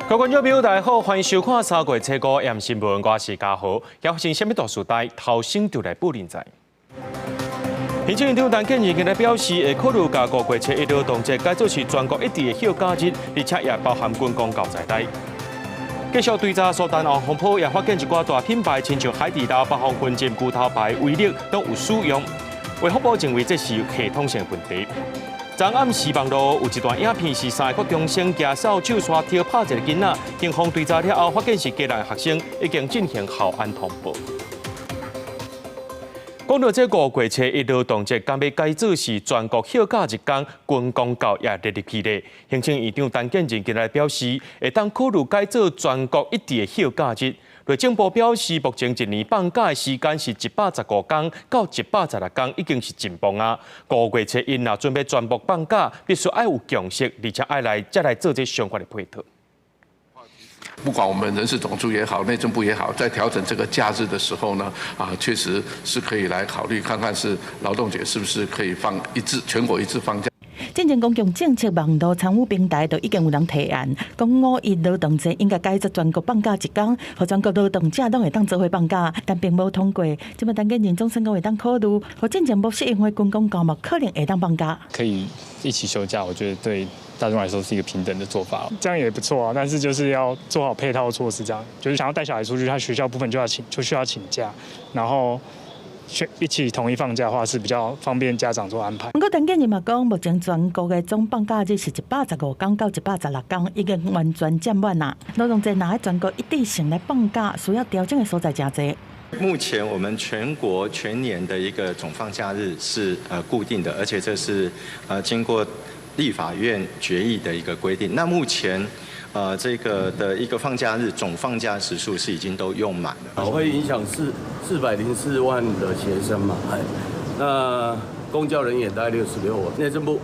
各位觀眾朋友，大家好，歡迎收看三月初五暗新聞，我是嘉豪。發生啥物大事代，頭先就來報恁知。行政院長陳建仁今日表示，會考慮共五月初一勞動節改做是全國一致的休假日，而且也包含軍公教在內。繼續追查蘇丹王風波，也發現一寡大品牌，親像海底撈、北方分店、牛頭牌、威力都有使用。衛福部認為這是系統性問題。昨暗時網路有一段影片，是三個國中生舉掃帚沙跳拍一个囡仔，警方追查了後，發現是嘉蘭學生，已經進行校安通報。講到這五月初一勞動節，敢欲改做是全國休假一工，軍公教也列入去咧。行政院長陳建仁今日表示，會當考慮改做全國一致的休假日。內政部表示，目前一年放假的時間是115工到116工，已經是真忙啊。五月初一若準備全部放假，必須愛有共識，而且愛來才來做這相關的配套。不管我們人事總處也好，內政部也好，在調整這個假日的時候呢，確實是可以來考慮看看是勞動節是不是可以放一致，全國一致放假。進前公共政策網路參與平台就已經有人提案，講五一勞動節應該改做全國放假一工，予全國勞動者攏會當做伙放假，但並無通過。這擺陳建仁總算講會當考慮，予進前無適用的軍公教嘛可能會當放假。可以一起休假，我覺得對大眾來說是一個平等的做法，這樣也不錯啊。但是就是要做好配套措施，這樣就是想要帶小孩出去，他學校部分就要請，就需要請假，然後一起統一放假的話是比較方便家長做安排。不過陳建仁嘛講，目前全國的總放假日是115工到116工，已經完全佔滿啦。勞動節若欲全國一致性來放假，需要調整的所在誠濟。目前我們全國全年的一個總放假日是固定的，而且這是經過立法院決議的一個規定。那目前這個的一個放假日總放假時數是已經都用滿了。會影響404萬的學生嘛？哎，那公教人員大概66萬，內政部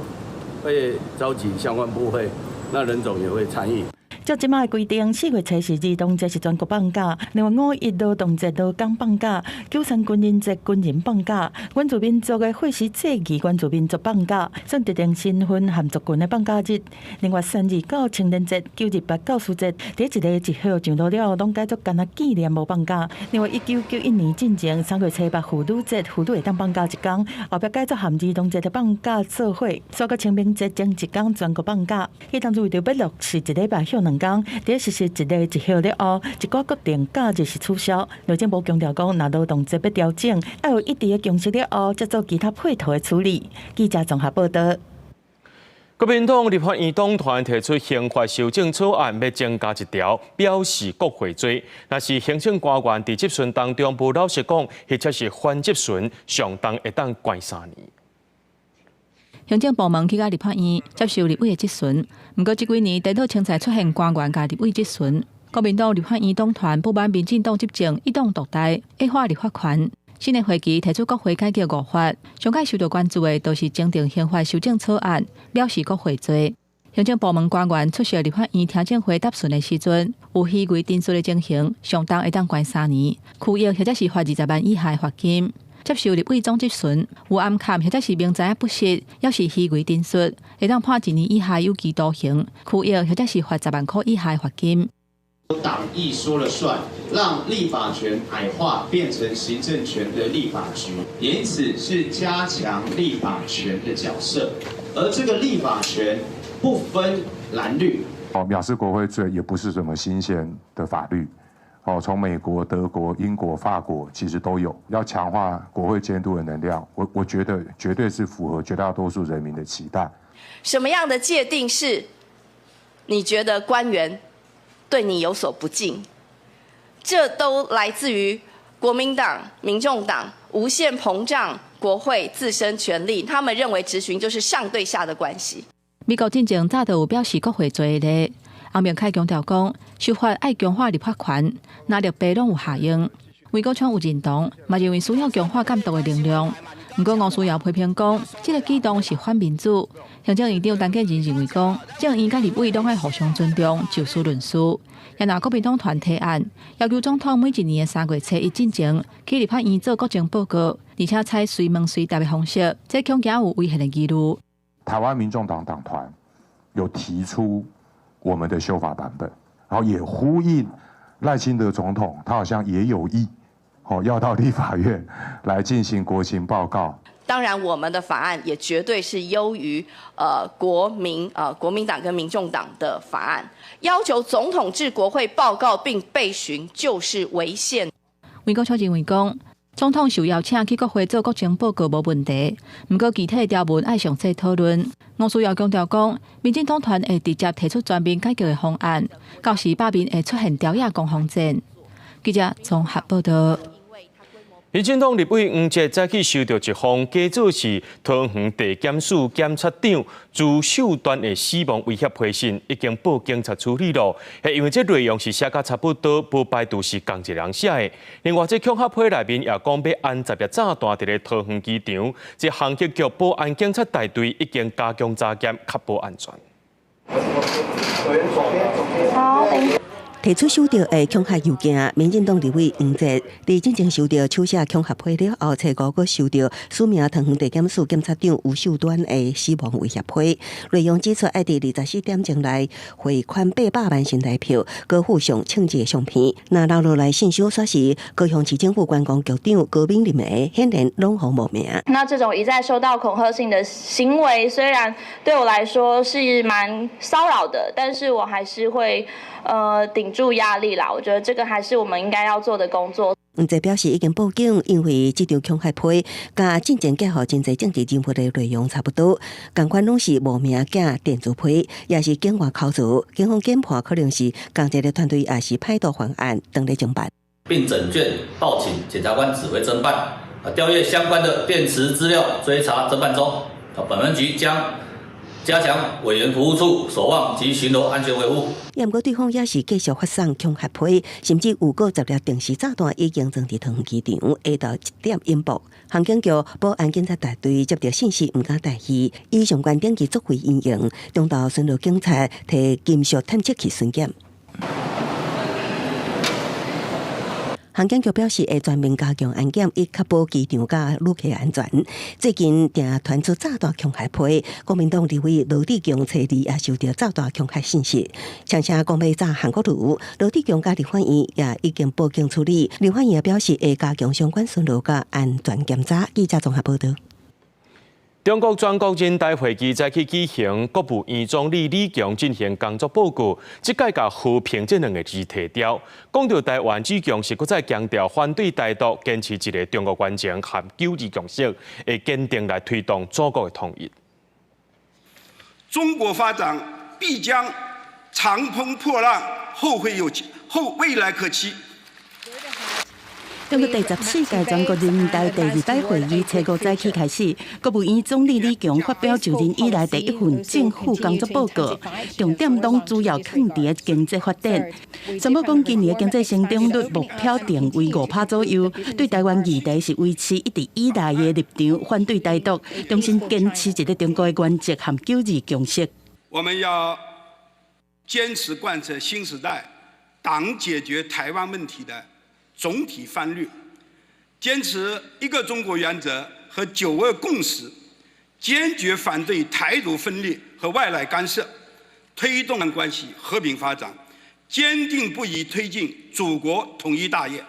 會召集相關部會，那人總也會參與。照這擺的規定，四月初四兒童節是全國放假，另外五一勞動節勞工放假，九三軍人節軍人放假，原住民族的歲時祭儀原住民族放假，算特定身份和族群的放假日。另外，三二九青年節、928教師節，佇一个一號上路了後，攏改做干焦紀念無放假。另外，1991年進前三月初八婦女節，婦女會當放假一工，後壁改做和兒童節的放假做伙，煞閣清明節前一工全國放假。彼當陣為著欲落實一禮拜休兩工，佇實施一例一休了後，一寡國定假日是取消。內政部強調講，若勞動節欲調整，愛有一致的共識了後，才做其他配套的處理。記者綜合報道。國民黨立法院黨團提出刑法修正草案，欲增加一條，藐視國會罪。若是行政官員佇質詢當中無老實講，或者是反質詢，上重會當關3年。行政部門去共立法院接受立委的質詢，毋過這幾年顛倒凊彩出現官員共立委質詢。國民黨立法院黨團不滿民進黨執政一黨獨大，矮化立法權。新的會期提出國會改革五法，上蓋受到關注的，就是增訂刑法修正草案，藐視國會罪。行政部門官員出席立法院聽證會答詢的時陣，有虛偽陳述的情形，上重會當關三年，拘役或者是罰20萬以下的罰金。接受立委總質詢，有暗崁或者是明知影不實，猶是虛偽陳述，會當判一年以下有期徒刑、拘役或者是罰10萬箍以下的罰金。黨意說了算，讓立法權矮化，變成行政權的立法局，因此是加強立法權的角色，而這個立法權不分藍綠。哦，藐視國會罪也不是什麼新鮮的法律。哦，從美國、德國、英國、法國其實都有，要強化國會監督的能量，我覺得絕對是符合絕大多數人民的期待。什麼樣的界定是你覺得官員對你有所不敬？這都來自於國民黨、民眾黨無限膨脹國會自身權力，他們認為質詢就是上對下的關係。美國進前早就有藐視國會罪的。洪明楷強調講，修法愛強化立法權，藍綠白攏有效用。黃國昌有認同，嘛認為需要強化監督的能量。毋過吳思瑤批評講，這个舉動是反民主。行政院長陳建仁認為講，眾院佮立委攏愛互相尊重，就事論事。也若國民黨團提案，要求總統每一年的三月初一進前去立法院做國情報告，而且採隨問隨答的方式，這恐驚有違憲的疑慮。台灣民眾黨黨團有提出我們的修法版本，然後也呼應賴清德總統，他好像也有意，哦，要到立法院來進行國情報告。當然，我們的法案也絕對是優於國民黨跟民眾黨的法案。要求總統至國會報告並備詢，就是違憲。魏國秋認為講，總統受邀請去國會做國情報告無問題，毋過具體條文愛詳細討論。吳思瑤強調講，民進黨團會直接提出全面改革的方案，到時罷免會出現朝野攻防戰。記者綜合報道。民進黨立委黃捷早起收著一封，假做是桃園地檢署檢察長朱秀端的死亡威脅批信，已經報警察處理咯。係因為這內容是寫甲差不多，無排除是仝一人寫的。另外，這恐嚇批內面也講欲安十粒炸彈佇咧桃園機場，這航警局保安警察大隊已經加強查檢，確保安全。好。提出收著的恐嚇郵件，民進黨立委黃捷佇進前收著手寫恐嚇批了後，初五閣收著署名桃園地檢署檢察長吳秀端的死亡威脅批，內容指出愛佇24點鐘內匯款800萬新台票，閣附上槍支相片。若留落來信息煞是高雄市政府觀光局長高敏玲的，顯然攏予冒名。那這種一再收到恐嚇信的行為，雖然對我來說是蠻騷擾的，但是我還是會頂住壓力啦，我覺得這個還是我們應該要做的工作。黃捷表示已經報警，因為這張恐嚇批佮進前寄予真濟政治人物的內容差不多，仝款攏是無名寄電子批，也是警員口誣，警方研判可能是仝一个團隊，也是歹徒犯案，當咧偵辦，並整卷報請檢察官指揮偵辦，啊，調閱相關的電磁資料追查偵辦中。啊，本分局將加強委員服務處守望及巡邏安全維護。毋過對方也是繼續發送恐嚇批，甚至有閣十粒定時炸彈已經裝佇桃園機場，下晝1點引爆。航警局保安警察大隊接著信息，毋敢大意，以相關等級作為因應，中晝巡邏警察提金屬探測器巡檢。航警局表示，會全面加強安檢，以確保機場佮旅客安全。最近定傳出炸彈恐嚇批，國民黨立委羅智強初二也收著炸彈恐嚇信息，聲稱講欲炸韓國瑜。羅智強佮立法院也已經報警處理。立法院也表示會加強相關巡邏佮安全檢查。記者綜合報道。中國全國人大會議早起舉行，國務院總理李強進行工作報告，這擺共和平這兩个字提著。講著台灣，李強是閣再強調反對台獨，堅持一个中國原則和九二共識，會堅定來推動祖國的統一。中國發展必將長風破浪，後會有期，後未來可期。中國第14屆全國人大第二擺會議初五早起開始，國務院總理李強發表就任以來第一份政府工作報告，重點攏主要囥佇經濟發展。宣布講今年的經濟成長率目標定為5%左右，對台灣議題是維持一直以來的立場，反對台獨，重新堅持一个中國的原則和九二共識。我們要堅持貫徹新時代黨解決台灣問題的總體方略，堅持一個中國原則和九二共識，堅決反對台獨分裂和外來干涉，推動關係和平發展，堅定不移推進祖國統一大業。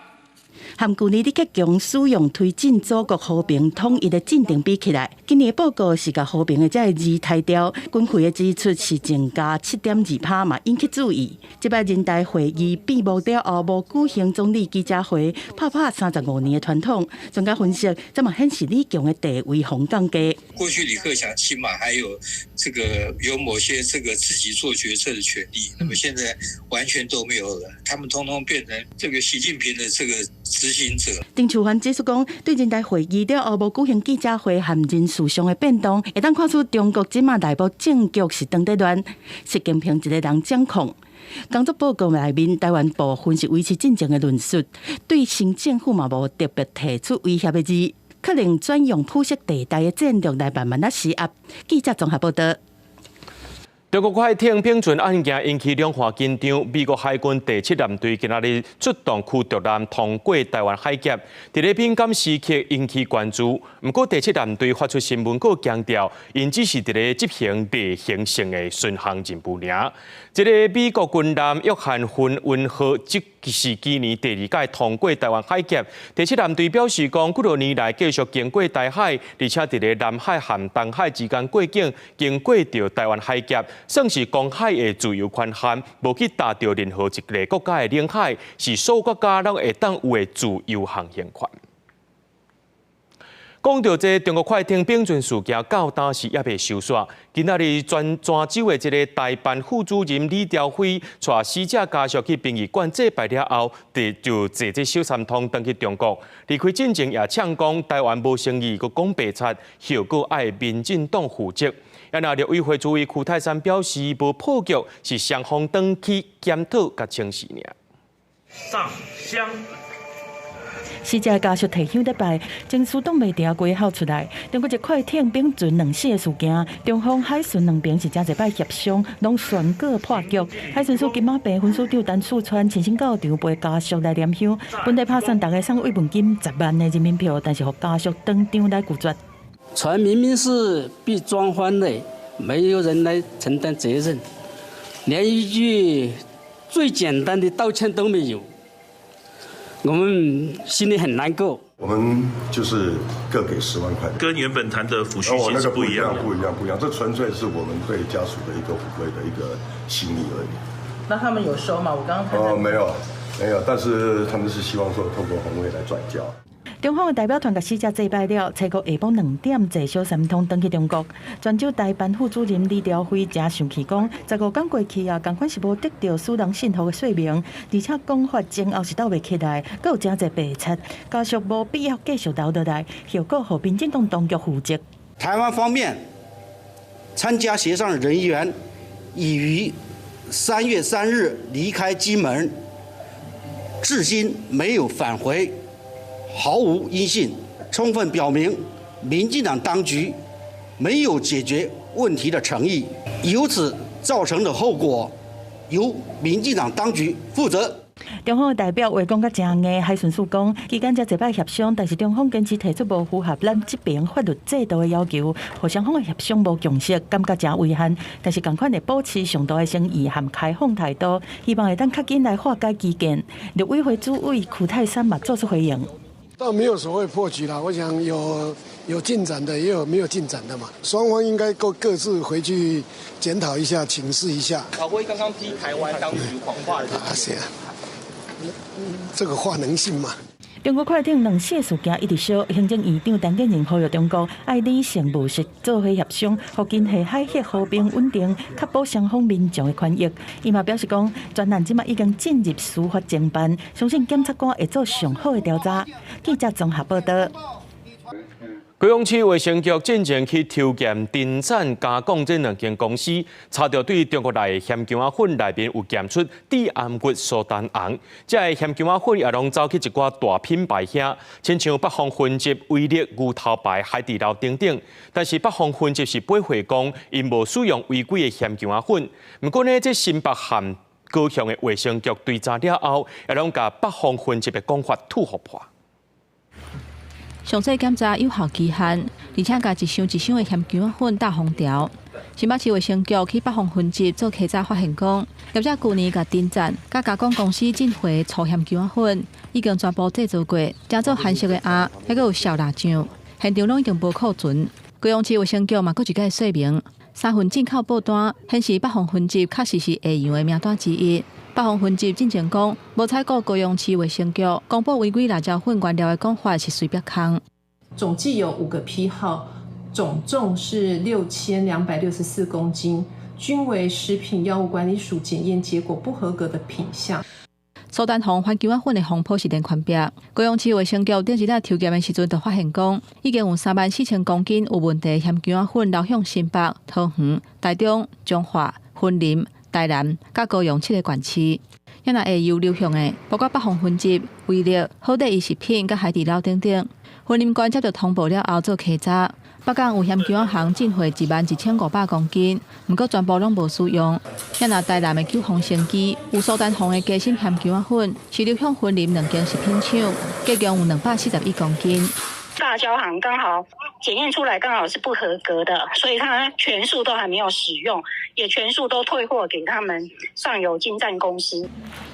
和舊年李克強使用推進祖國和平統一的進程比起來，今年報告是共和平的這个字提著，軍費的支出是增加7.2%嘛，引起注意。這擺人大會議閉幕了後，無舉行總理記者會，拍破35年的傳統。專家分析，這嘛顯示李強的地位予降低。過去李克強起碼還有這個有某些這個自己做決策的權利，那麼現在完全都沒有了，他們通通變成這個習近平的這個執行者。鄭樹藩指出講，對人大會議了後無舉行記者會和人事上的變動，會當看出中國這馬內部政局是當咧亂，習近平一个人掌控。工作報告內面，台灣部分是維持進前的論述，對新政府嘛無特別提出威脅的字，可能轉用灰色地帶的戰略來慢慢仔施壓。記者綜合報道。中國快艇冰船案件引起兩岸緊張，美國海軍第七艦隊今仔日出動驅逐艦通過台灣海峽，佇咧敏感時刻引起關注。毋過第七艦隊發出新聞稿強調，𪜶只是佇咧執行例行性的巡航任務爾。這个美國軍艦約翰遜溫號，這是今年第二擺通過台灣海峽。第七艦隊表示講，幾若年來繼續經過台海，而且佇咧南海和東海之間過境，經過著台灣海峽，算是公海的自由權限，無去踏著任何一个國家的領海，是所有國家攏會當有的自由航行權。講到這中國快艇冰船事件，到今時猶未收煞。今仔日全泉州的這个台辦副主任李朝輝，帶死者家屬去殯儀館祭拜了後，就坐這小三通轉去中國。離開進前也嗆講台灣無誠意，閣講白賊，後果愛民進黨負責。啊，若陸委會主委邱太三表示，無破局，是雙方轉去檢討佮清洗爾。上香。死者家屬提香咧拜，情緒擋袂牢，規个哭出來。中國一快艇冰船兩死的事件，中方海巡兩邊是誠濟擺協商，攏宣告破局。海巡署金馬坪分署長陳樹川親身到場陪家屬來念香，本來拍算逐家送慰問金10萬的人民幣，但是予家屬當場來拒絕。船明明是被撞翻的，沒有人來承擔責任，連一句最簡單的道歉都沒有。我們心裡很難過。我們就是各給10萬塊，跟原本談的撫恤金是不一樣，不一樣，不一樣。這純粹是我們對家屬的一個撫慰的一個心意而已。那他們有收嗎？我剛剛哦，沒有，沒有，但是他們是希望說透過紅會來轉交。中方的代表團共死者祭拜了，初五下晡2點坐小三通轉去中國。泉州台辦副主任李朝輝誠生氣講，15天過去啊，仝款是無得著使人信服的說明，而且講法前後是鬥袂起來，閣有誠濟白賊，家屬無必要繼續留落來，後果予民進黨當局負責。台灣方面參加協商人員已於3月3日離開金門，至今沒有返回。毫無音信，充分表明民進黨當局沒有解決問題的誠意，由此造成的後果由民進黨當局負責。中方的代表話講甲誠硬，海巡署講，期間誠濟擺協商，但是中方堅持提出無符合咱這邊法律制度的要求，予雙方的協商無共識，感覺誠遺憾。但是仝款會保持上大的誠意和開放態度，希望會當較緊來化解歧見。陸委會主委邱太三嘛做出回應。倒沒有所謂破局啦，我想有進展的，也有沒有進展的嘛。雙方應該各自回去檢討一下，請示一下。曹輝剛剛批台灣當局謊話的。啊，是啊，這個話能信嗎？中國快艇兩死事件一直燒，行政院長陳建仁呼籲中國愛理性務實做伙協商，予根係海峽和平穩定，確保雙方民眾的權益。伊嘛表示講，專案這馬已經進入司法偵辦，相信檢察官會做上好的調查。記者綜合報道。高雄市衛生局進前去抽檢鼎讚加工這兩間公司，查著對中國來的鹹薑仔粉內面有檢出致癌物蘇丹紅。這个鹹薑仔粉也攏走去一寡大品牌遐，親像北方薰汁、威力、牛頭牌、海底撈等等。但是北方薰汁是駁回講，𪜶無使用違規的鹹薑仔粉。毋過呢，這新北和高雄的衛生局追查了後，也攏共北方薰汁的講法吐予破。詳細檢查有效期限，而且共一箱一箱的鹹薑仔粉貼封條。新北市衛生局去北方薰汁做稽查，發現講，業者舊年共鼎讚佮加工公司進貨粗鹹薑仔粉，已經全部製造過，成做韓式的餡，還閣有燒臘醬，現場攏已經無庫存。高雄市衛生局嘛，閣一擺說明，三份進口報單顯示北方薰汁確實是下洋的名單之一。北方薰汁進前講，無採購高雄市衛生局公布違規辣椒粉原料的講法是隨便空。總計有5個批號，總重是6264公斤，均為食品藥物管理署檢驗結果不合格的品項。蘇丹紅番薑仔粉的風波是連環爆，高雄市衛生局頂一日抽檢的時陣，就發現講，已經有3萬4千公斤有問題鹹薑仔粉流向新北、桃園、台中、彰化、雲林、台南、佮高雄七个縣市。也若下游流向的，包括北方薰汁、威力、好第一食品、佮海底撈等等。雲林縣接到通報了後做稽查，北港有薟薑仔行進貨11,500公斤，毋過全部攏無使用。遐若台南的九豐生機有蘇丹紅的雞心薟薑仔粉，是流向雲林兩間食品廠，計共有241公斤。辣椒行剛好檢驗出來剛好是不合格的，所以他全數都還沒有使用，也全數都退貨給他們上游精湛公司。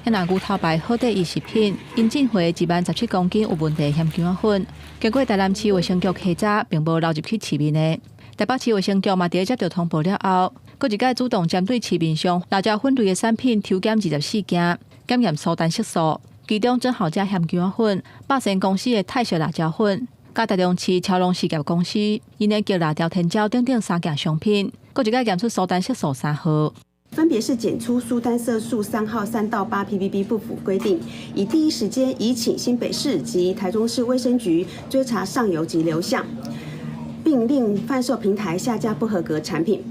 遐若牛頭牌好第一食品，𪜶進貨10,017公斤有問題薟薑仔粉，經過台南市衛生局稽查，並無流入去市面的。台北市衛生局嘛，佇咧接到通報了後，閣一擺主動針對市面上辣椒粉類的產品抽檢24件，檢驗蘇丹色素，其中真好食薟薑仔粉、百善公司的泰式辣椒粉，佮台中市超龍事業公司𪜶的極辣椒甜椒等等三件商品，閣一擺檢出蘇丹色素3號。分別是檢出蘇丹色素3號3到8 ppb 不符規定，已第一時間移請新北市及台中市衛生局追查上游及流向，並令販售平台下架不合格產品。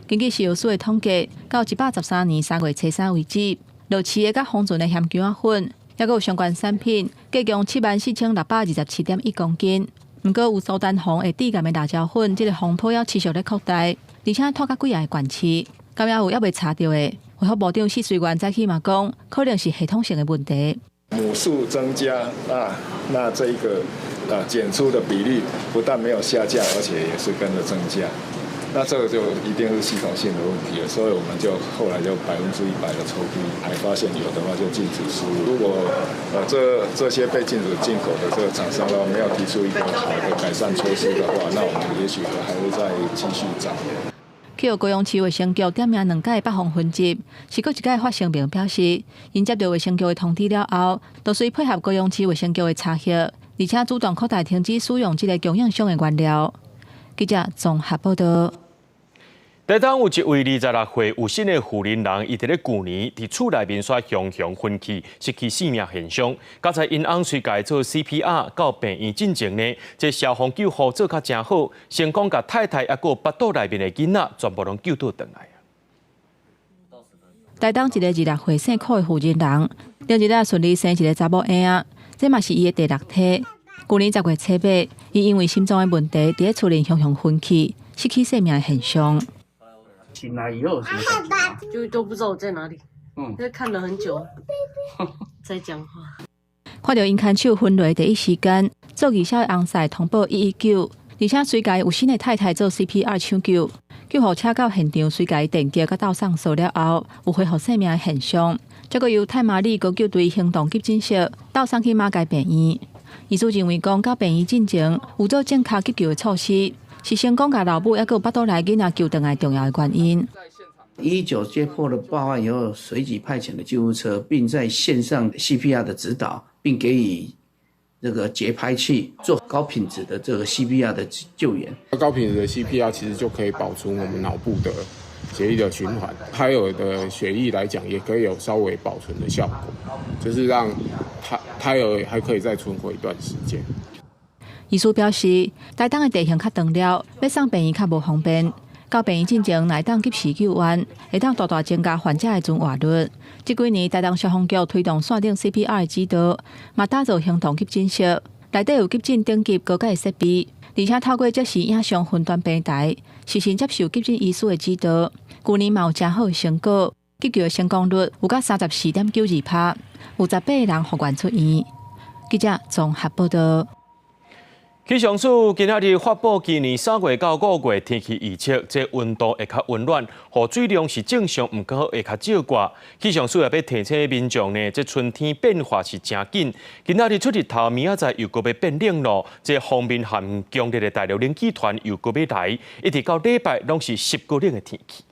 根據食藥署的統計，到113年3月初三為止，落市的佮封存的薟薑仔粉，抑閣有相關產品，計共74,627.1公斤。毋過有蘇丹紅會致癌的辣椒粉，這个風波猶持續咧擴大，而且拖甲幾仔个縣市。敢猶有猶未查著的？衛福部長許瑞元早起嘛講，可能是系統性的問題。母數增加，那這一個啊檢出的比例不但沒有下降，而且也是跟着增加。那這個就一定是系統性的問題了，所以我們就後來就100%的抽批，還發現有的話就禁止輸入。如果這些被禁止進口的這個廠商呢，沒有提出一個好的改善措施的話，那我們也許還會再繼續漲。去予高雄市衛生局點名兩屆北方分局，是閣一擺發聲明表示，𪜶接到衛生局的通知了後，就隨配合高雄市衛生局的查核，而且主動擴大停止使用這个供應商的原料。記者綜合報道。台東有一位26歲有姓的婦人人，伊佇咧舊年佇厝內面煞雄雄昏去，失去性命現象。佳哉𪜶翁隨共做 CPR 到病院進前呢，這消防救護做較誠好，成功共太太抑閣腹肚內面的囡仔全部攏救倒轉來。台東一個26歲姓柯的婦人人，頂日仔順利生一个查某嬰仔，這嘛是伊的第六胎。舊年10月初八，伊因為心臟的問題，佇咧厝裡雄雄昏去，失去生命的現象。醒來以後有什麼感覺？就都不知道我在哪裡，因為看了很久，才講話。看著𪜶牽手昏迷第一時間，做義小的翁婿通報119，而且隨共有身的太太做 CPR 搶救，救護車到現場隨共電擊佮鬥送臊了後，有恢復生命的現象。這閣由太麻里高救隊行動急診室鬥送去馬偕病院。醫師認為講，到病院進前有做正確急救的措施，是成功共老母抑閣有腹肚內囡仔救轉來重要的原因。 119接獲了報案以後，隨即派遣了救護車，並在線上 CPR 的指導，並給予這個節拍器做高品質的這個 CPR 的救援。高品質的 CPR 其實就可以保存我們腦部的血液的循環，胎兒的血液來講，也可以有稍微保存的效果，就是讓胎兒還可以再存活一段時間。醫師表示，台東的地形較長了，欲送病院較無方便。到病院進前，若會當及時救援，會當大大增加患者的存活率。這幾年，台東消防局推動線頂 CPR 的指導，嘛打造行動急診室，內底有急診等級高階的設備，而且透過即時影像雲端平台，實時接受急診醫師的指導。舊年嘛有誠好的成果，急救的成功率有到34.92%，有18個人復原出院。記者綜合報道。氣象署今仔日發布今年3月到5月天氣預測，這溫度會較溫暖，雨水量是正常，毋過會較少寡。氣象署也欲提醒民眾呢，這春天變化是誠緊。今仔日出日頭，明仔載又閣欲變冷咯。這鋒面和強烈的大陸冷氣團又閣欲來，一直到禮拜攏是濕閣冷的天氣。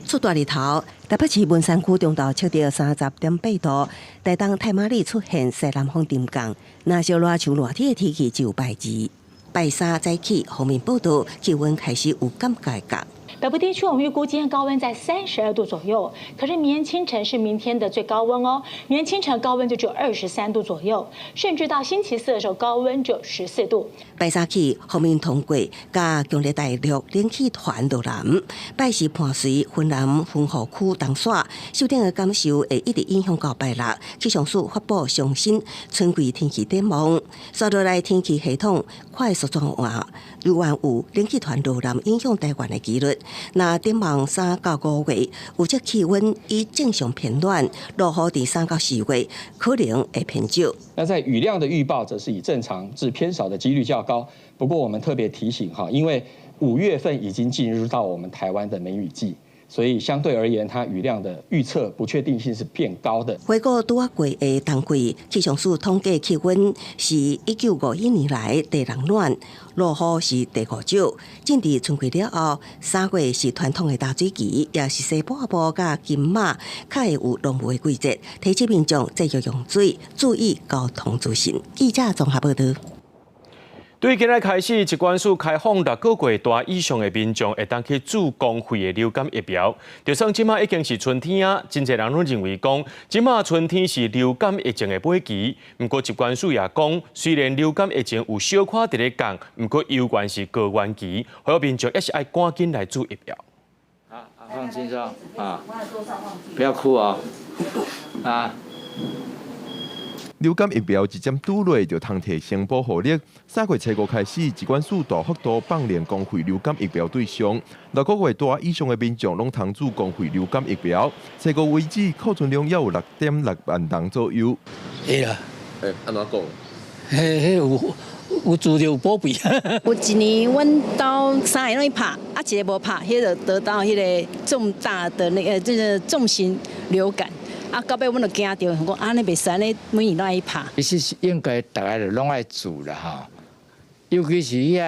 出大日頭，台北市文山區中晝測著30.8度，台東太麻里出現西南風沉降，若燒熱像熱天的天氣就有拜二、拜三早起，鋒面報道氣溫開始有感覺降。北部地區我們預估今天高溫在32度左右，可是明天清晨是明天的最高溫哦。明天清晨高溫就只有23度左右，甚至到星期四的時候高溫只有14度。拜三起，鋒面通過，佮強烈大陸冷氣團落南，拜四伴隨雲南雲雨區東徙，受頂的感受會一直影響到拜六。氣象署發布上新春季天氣展望，紲落來天氣系統快速轉換，猶原有冷氣團落南影響台灣的幾率。若展望3到5月，預測氣溫以正常偏暖，落雨佇3到4月可能會偏少。那在雨量的預報，則是以正常至偏少的幾率較高。不過我們特別提醒哈，因為5月份已經進入到我們台灣的梅雨季，所以相對而言，它雨量的預測不確定性是變高的。回顧拄仔過的冬季，氣象署統計氣溫是1951年來第六暖，落雨是第五少。進入春季了後，3月是傳統的大水期，也是西半部佮金馬較會有濃霧的季節，提醒民眾節約用水，注意交通資訊。記者綜合報道。對今日開始，疾管署開放6個月大以上的民眾會當去注公費的流感疫苗。就算這馬已經是春天啊，真濟人攏認為講，這馬春天是流感疫情的尾期。毋過疾管署也講，雖然流感疫情有小可佇咧降，毋過猶原是高原期，呼籲民眾抑是愛趕緊來注疫苗。啊，放輕鬆啊，不要哭啊，啊。流感疫苗一針注落就通提升保護力。3月初五開始，疾管署大幅度放量公費流感疫苗對象，6個月大以上的民眾攏通注公費流感疫苗。初五為止，庫存量猶有6.6萬人左右。會啦。欸，按怎講？彼彼有有資料有保庇。有一年，阮兜三个攏去拍，啊一个無拍，彼個得到彼個重大的那個這個重型流感。啊，到尾阮就驚著，講按呢袂使，按呢每年攏愛去拍。其實是應該逐个就攏愛注啦吼，尤其是彼个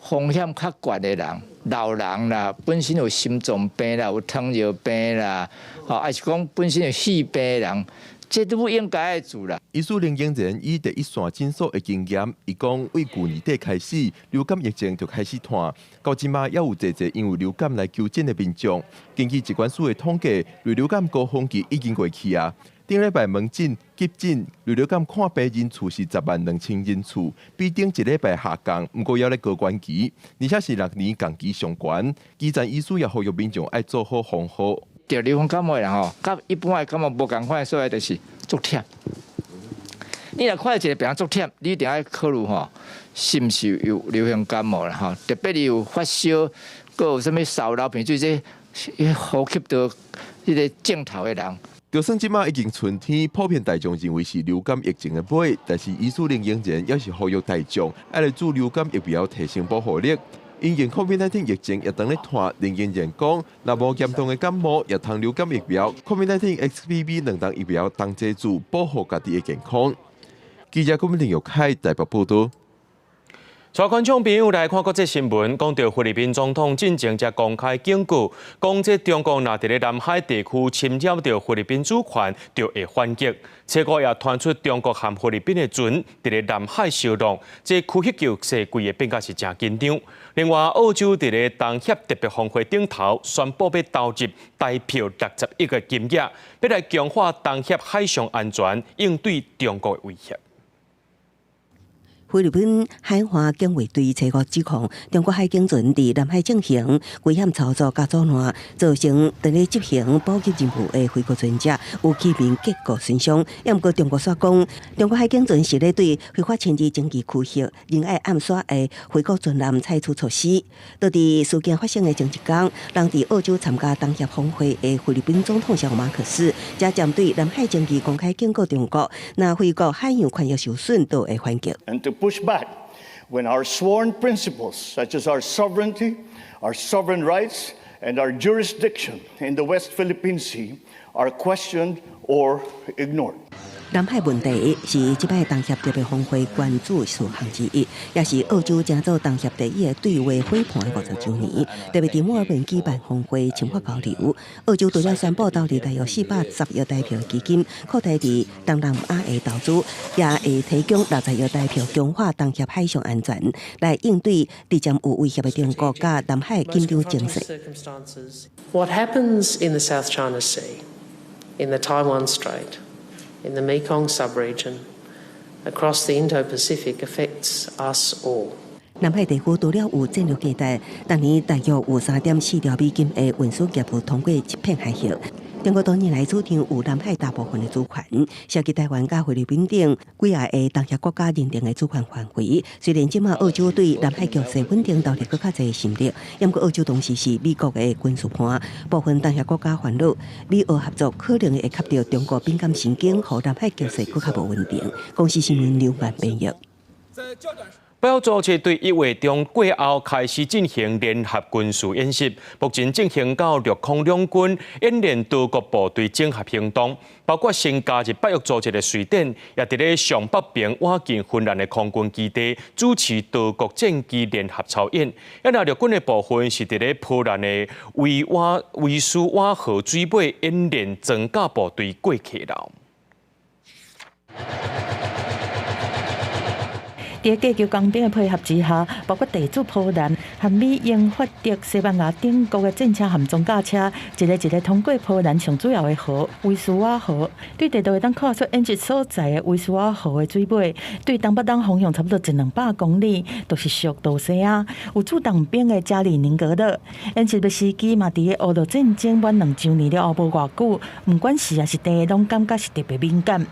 風險較懸的人，老人啦，本身有心臟病啦，有糖尿病啦，吼，抑是講本身有肺病的人，這都應該愛注啦。醫師林英仁以第一線診所的經驗，伊講對舊年底開始，流感疫情就開始湠，到這馬猶有濟濟因為流感來求診的民眾。根據疾管署的統計，類流感高峰期已經過去啊。頂禮拜門診、急診類流感看病人次是10萬2千人次，比頂一禮拜下降，毋過猶咧高原期，而且是6年同期上懸。基層醫師也呼籲民眾愛做好防護。著流行感冒的人吼，佮一般的感冒無仝款的所在，就是足忝。你若看著一個病人足忝，你一定愛考慮吼，是毋是有流行感冒啦吼？特別你有發燒，閣有啥物梢流鼻水，這呼吸道彼个症頭的人。就算這馬已經春天，普遍大眾認為是流感疫情的尾，但是醫師林英仁猶是呼籲大眾愛來注流感疫苗提升保護力。因應 COVID-19 疫情也當咧湠，林英仁講，若無嚴重的感冒，也通流感疫苗，COVID-19 XBB 兩劑疫苗同齊注，保護家己的健康。記者郭林玉凱台北報道。帶觀眾朋友來看國際新聞，講到菲律賓總統進前才公開警告，講這中國若佇咧南海地區侵擾著菲律賓主權，就會反擊。結果也傳出中國和菲律賓的船佇咧南海相撞，這區域局勢規个變甲是誠緊張。另外，澳洲佇咧東協特別峰會頂頭宣布欲投入台票60億个金額，欲來強化東協海上安全，應對中國的威脅。菲律賓海岸警衛隊初五指控中國海警船佇南海進行危險操作佮阻攔，造成佇咧執行補給任務的菲國船隻有致命結構損傷。毋過中國煞講，中國海警船是咧對非法侵入經濟區域，仁愛暗沙的菲國船艦採取措施。就佇事件發生的前一工，人佇澳洲參加東協峰會的菲律賓總統小馬可斯，才針對南海爭議公開警告中國，若菲國海洋權益受損，就會反擊。 And to push back when our sworn principles, such as our sovereignty, our sovereign rights, and our jurisdiction in the West Philippine Sea, are questioned or ignored. 南海問題是這擺東協特別峰會關注事項之一，也是澳洲成做東協第一个對話夥伴的50週年。特別佇墨爾本舉辦峰會，深化交流。澳洲除了宣布投入大約410億台幣基金，擴大佇東南亞的投資，也會提供60億台幣強化東協海上安全，來應對逐漸有威脅的中國佮南海緊張情勢。 What happens in the South China Sea, in the Taiwan Strait, in the Mekong sub-region, across the Indo-Pacific affects us all. 南海地區除了有戰略價值，逐年大約有3.4兆美金的運輸業務通過這片海域。中國多年來主張有南海大部分的主權，涉及台灣佮菲律賓等幾仔个東協國家認定的主權範圍。雖然這馬澳洲對南海局勢穩定投入閣較濟心力，毋過澳洲同時是美國的軍事伴，部分東協國家煩惱，美澳合作可能會吸著中國敏感神經，予南海局勢閣較無穩定。公視新聞劉萬編譯。北約組織對1月中過後開始進行聯合軍事演習，目前進行到陸空兩軍演練多國部隊整合行動，包括新加入北約組織的瑞典，也佇咧上北邊倚近芬蘭的空軍基地主持多國戰機聯合操演。啊，若陸軍的部分是佇咧波蘭的維瓦維斯瓦河水尾演練裝甲部隊過溪流。佇地球工兵的配合之下，包括地主波蘭、和美、英、法、德、西班牙等國的戰車和裝甲車，一个一个通過波蘭上主要的河維斯瓦河。對地圖會當看出演習所在的維斯瓦河的水尾，對東北東方向差不多一兩百公里，就是屬多西亞。有駐東邊的加里寧格勒。演習的時機嘛，佇個俄烏戰爭滿2週年了後無偌久，毋管時抑是地，攏感覺是特別敏感。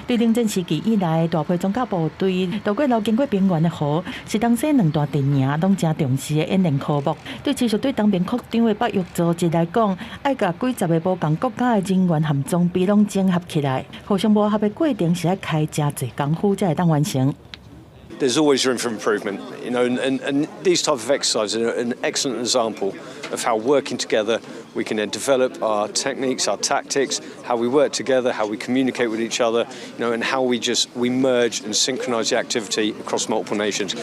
對冷戰時期以來，大批裝甲部隊渡過流經過平原的河，是東西兩大陣營攏誠重視的演練科目。對持續對東邊擴張的北約組織來講，愛共幾十个無仝國家的人員和裝備攏整合起來，互相磨合的過程是愛開誠濟工夫才會當完成。 There's always room for improvement, and these type of exercises are an excellent example of how working together we can then develop our techniques, our tactics, how we work together, how we communicate with each other, and how we just we merge and synchronize the activity across multiple nations.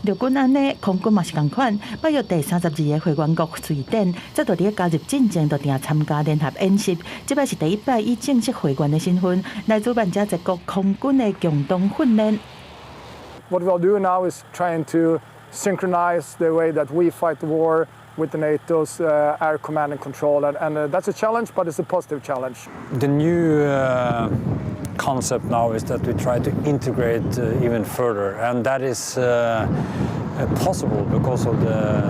陸軍按呢，空軍嘛是仝款。北約第32个會員國瑞典，早佇咧加入進前就定參加聯合演習，這擺是第一擺以正式會員的身份來主辦遮濟國空軍的共同訓練。 What we'll do now is trying to synchronize the way that we fight the war with the NATO's air command and control, and that's a challenge, but it's a positive challenge. The new concept now is that we try to integrate even further, and that is possible because of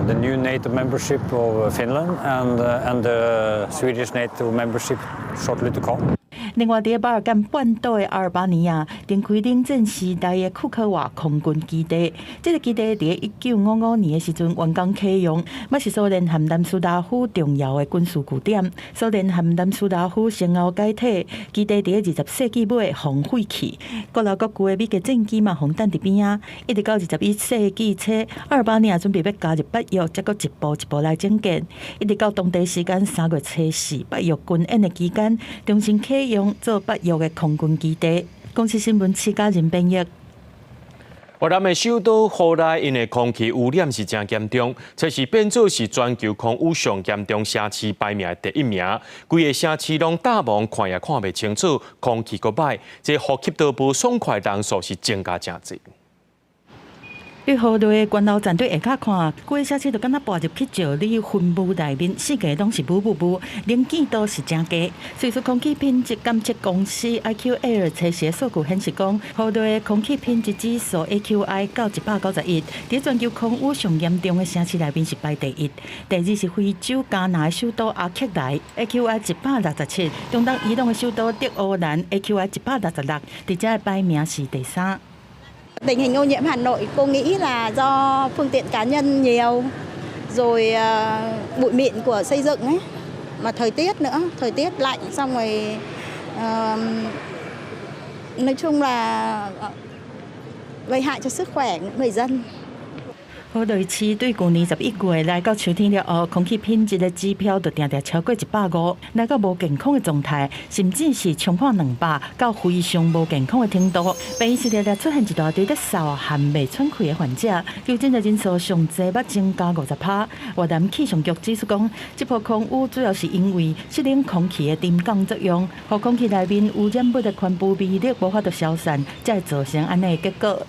the new NATO membership of Finland and the Swedish NATO membership shortly to come. 另外，佇巴爾幹半島的阿爾巴尼亞，展開冷戰時代的庫科瓦空軍基地。這个基地佇1955年的時陣完工啟用，嘛是蘇聯和南斯拉夫重要的軍事據點。蘇聯和南斯拉夫先後解體，基地佇20世紀尾予廢棄。國內各國的美國戰機嘛，予等佇邊仔。一直到21世紀初，阿爾巴尼亞準備欲加入北約，才閣一步一步來整建。一直到當地時間3月初4，北約軍演的期間，重新啟用做北約的空軍基地。公視新聞徐嘉仁編譯。越南的首都河內，𪜶的空氣污染是誠嚴重，這是變做是全球空污上嚴重城市排名的第一名。規个城市攏罩霧，看也看袂清楚，空氣閣歹，這呼吸道無爽快人數是增加誠濟。對河內的關樓站對下跤看，規个城市就敢若跋入去石裡雲霧內面，四界攏是霧霧霧，能見度是誠低。瑞士空氣品質監測公司 IQAir 測試的數據顯示講，河內的空氣品質指數 AQI 到191，佇全球空污上嚴重的城市內面是排第一。第二是非洲加納的首都阿克萊，AQI 167；中東伊朗的首都德黑蘭 AQI 166，佇遮的排名是第三。 Tình hình ô nhiễm Hà Nội cô nghĩ là do phương tiện cá nhân nhiều, rồi bụi mịn của xây dựng ấy, mà thời tiết nữa, thời tiết lạnh xong rồi nói chung là gây hại cho sức khỏe người dân. 河內市對舊年11月來到秋天了後，空氣品質的指標就定定超過150，來到無健康的狀態，甚至是衝破200到非常無健康的程度。病院是出現一大堆咧嗽和袂喘氣的患者，求診的人數上濟捌增加50%。越南氣象局指出講，這波空污主要是因為濕冷空氣的沉降作用，予空氣內面污染物的懸浮微粒無法度消散，才會造成按呢的結果。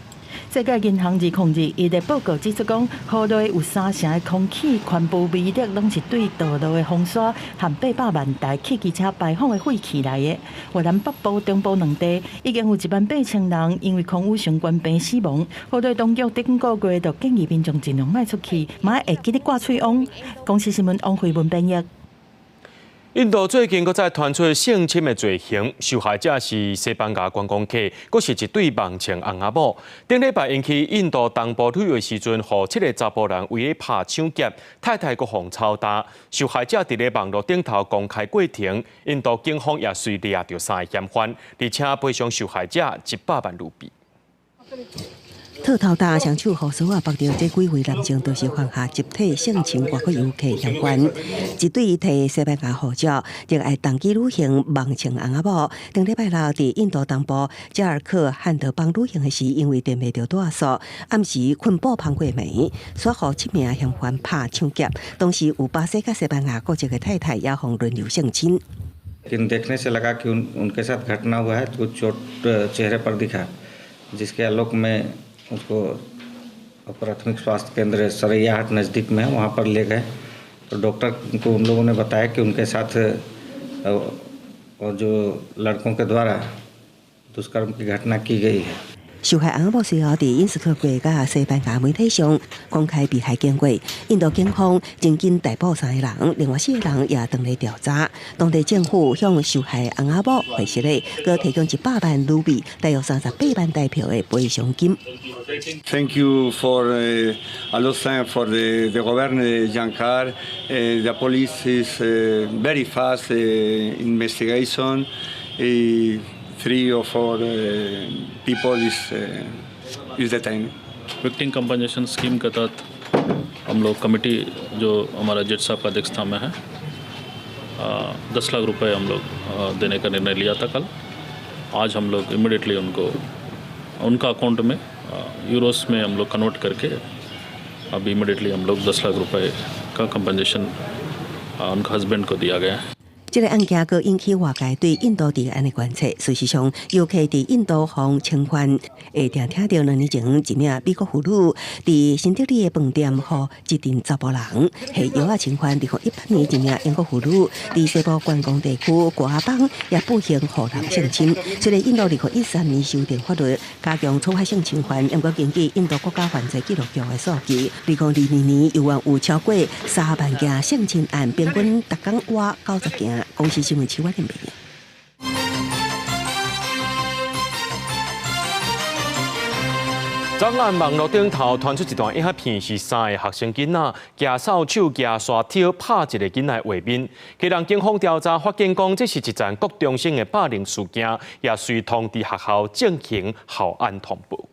世界銀行2021的報告指出，講河內有三成的空氣懸浮微粒攏是對道路的風沙和800萬台汽機車排放的廢氣來的。越南北部、中部兩地已經有1萬8千人因為空污相關病死亡。河內當局頂個月就建議民眾盡量莫出去，嘛會記得掛喙癀。公視新聞王慧文編譯。印度最近閣再傳出性侵的罪行，受害者是西班牙觀光客，閣是一對網情翁仔某。頂禮拜𪜶去印度東部旅遊時陣，予七个查埔人圍咧拍搶劫，太太閣予操刀。受害者佇咧網路頂頭公開過程，印度警方也隨掠著三个嫌犯，而且賠償受害者100萬盧比。套頭刀雙手予鎖仔縛著，這幾位男性都是犯下集體性侵外國遊客嫌犯。一對提西班牙護照，熱愛同機旅行網情翁仔某，頂禮拜六佇印度東部加爾克漢德邦旅行的時，因為踮袂著蹛宿，暗時困布芳過暝，煞予七名嫌犯拍搶劫。當時有巴西佮西班牙國籍的太太也予輪流性侵。 देखने से लगा कि उन उनके साथ घटना हुआ है, कुछ चोट चेहरे पर दिखा, जिसके आलोक में उसको प्राथमिक स्वास्थ्य केंद्र सरैयाहाट नज़दीक में है, वहाँ पर ले गए तो डॉक्टर को उन लोगों ने बताया कि उनके साथ और जो लड़कों के द्वारा दुष्कर्म की घटना की गई है。受害翁仔某隨後佇英斯克國佮西班牙媒體上公開被害經過，印度警方真緊逮捕三個人，另外四個人也當咧調查。當地政府向受害翁仔某回實咧，閣提供100萬盧比，大約38萬台票的賠償金。 Thank you for a lot thank for the governor Jharkhand. The police is very fast investigation. Three or four people is detained. Victim compensation scheme के तहत हम लोग कमेटी जो हमारा जज साहब का अध्यक्षता में है, 10 लाख रुपए हम लोग देने का निर्णय लिया था कल। आज हम लोग इमिडिएटली उनको उनका अकाउंट में यूरोस में हम लोग कन्वर्ट करके अभी इमिडिएटली हम लोग 10 लाख रुपए का कंपनसेशन उनका हस्बैंड को दिया गया है。這个案件閣引起外界對印度治安的關切。事實上，遊客佇印度予侵犯，會定聽著兩年前一名美國婦女佇新德里的飯店，予一陣查埔人下藥仔侵犯。2018年一名英國婦女佇西部觀光地區果阿邦也不幸予人性侵。雖然印度2013年修訂法律，加強處罰性侵犯，毋過根據印度國家犯罪記錄局的數據，2022年猶原有超過3萬件性侵案，平均逐工倚90件。公視新聞徐婉玲編。昨暗網路頂頭傳出一段影片，是三个學生囡仔舉掃帚、舉沙抽拍一个囡仔畫面。基隆警方調查發現，講這是一場國中生的霸凌事件，也隨通知學校進行校安通報。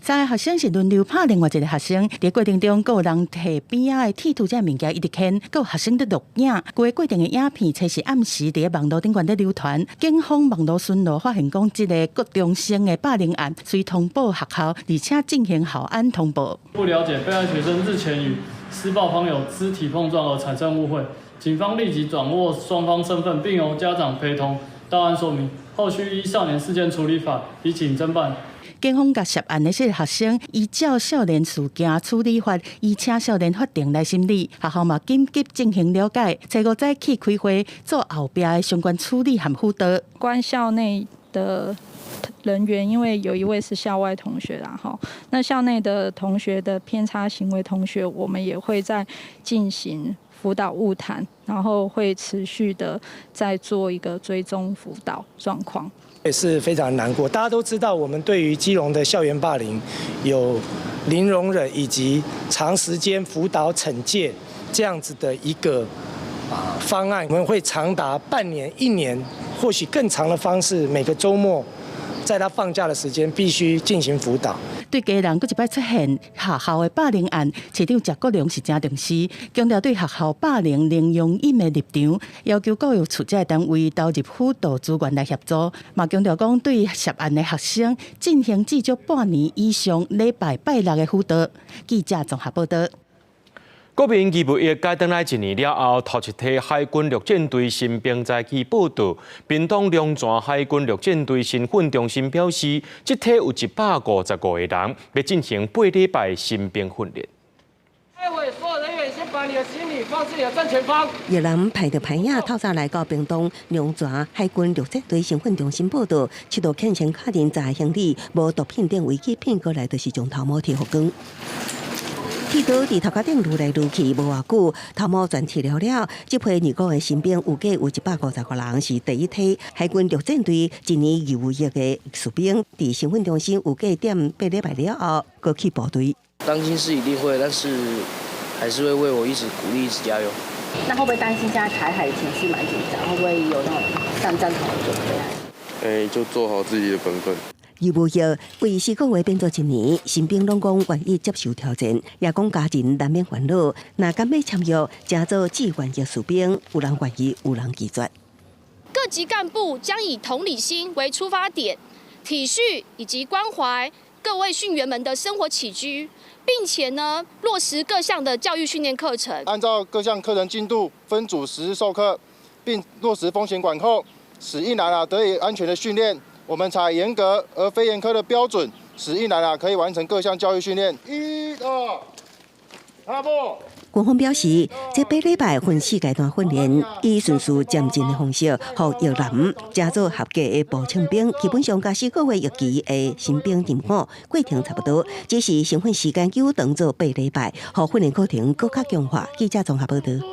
三个學生是輪流拍另外一个學生，佇過程中，閣有人提邊仔的鐵圖這物件一直牽，閣有學生佇錄影。規個過程的影片，初四暗時佇網路頂懸咧流傳。警方網路巡邏發現，講這个國中生的霸凌案，隨通報學校，而且進行校安通報。不了解被害學生日前與施暴方有肢體碰撞而產生誤會，警方立即掌握雙方身份，並由家長陪同到案說明。後續依少年事件處理法，移請偵辦。警方共涉案的這个學生依照少年事件處理法，移請少年法庭來審理。學校嘛緊急進行了解，初五早起開會做後壁的相關處理和輔導。關校內的人員，因為有一位是校外同學啦，哈，那校內的同學的偏差行為同學，我們也會再進行輔導晤談，然後會持續的再做一個追蹤輔導狀況。也是非常難過。大家都知道，我們對於基隆的校園霸凌有零容忍以及長時間輔導懲戒這樣子的一個方案，我們會長達半年、一年，或許更長的方式，每個週末在他放假的時間必須進行輔導。對家人閣一擺出現學校的霸凌案，市長謝國樑是誠重視，強調對學校霸凌零容忍的立場，要求教育處這個單位投入輔導資源來協助，嘛強調講對涉案的學生進行至少半年以上禮拜拜六的輔導。記者綜合報道。國民義務役改轉來一年了後，頭一批海軍陸戰隊新兵再去報到。屏東龍泉海軍陸戰隊新訓中心表示，這批有155個人欲進行8禮拜新兵訓練。待會所有人員先把你的行李放置你的正前方。役男排著排仔，透早來到屏東龍泉海軍陸戰隊新訓中心報到，佚佗牽先確認在行李無毒品等違禁品，過來就是將頭毛剃予光。剃刀佇頭殼頂擼來擼去，無偌久，頭毛全剃了了。這批入伍的新兵預計有155人，是第一梯海軍陸戰隊一年義務役的士兵。佇新訓中心預計踮8禮拜了後，閣去部隊。擔心是一定會，但是還是會為我一直鼓勵，一直加油。那會不會擔心現在台海情勢蠻緊張，會不會有那種上戰場的準備？欸，就做好自己的本分。義務役為4個月變做一年，新兵攏講願意接受挑戰，也講家人難免煩惱。若敢欲簽約，成做志願役士兵，有人願意，有人拒絕。各級幹部將以同理心為出發點，體恤以及關懷各位訓員們的生活起居，並且呢落實各項的教育訓練課程，按照各項課程進度分組實施授課，並落實風險管控，使役男啊得以安全的訓練。我們採嚴格而非嚴苛的標準，使役男啊可以完成各項教育訓練。一、二、踏步。軍方表示，這8禮拜分四階段訓練，以循序漸進的方式，予役男成做合格的步槍兵。基本上，佮4個月役期的新兵入伍過程差不多，只是新訓時間久長做8禮拜，予訓練過程閣較強化。記者綜合報道。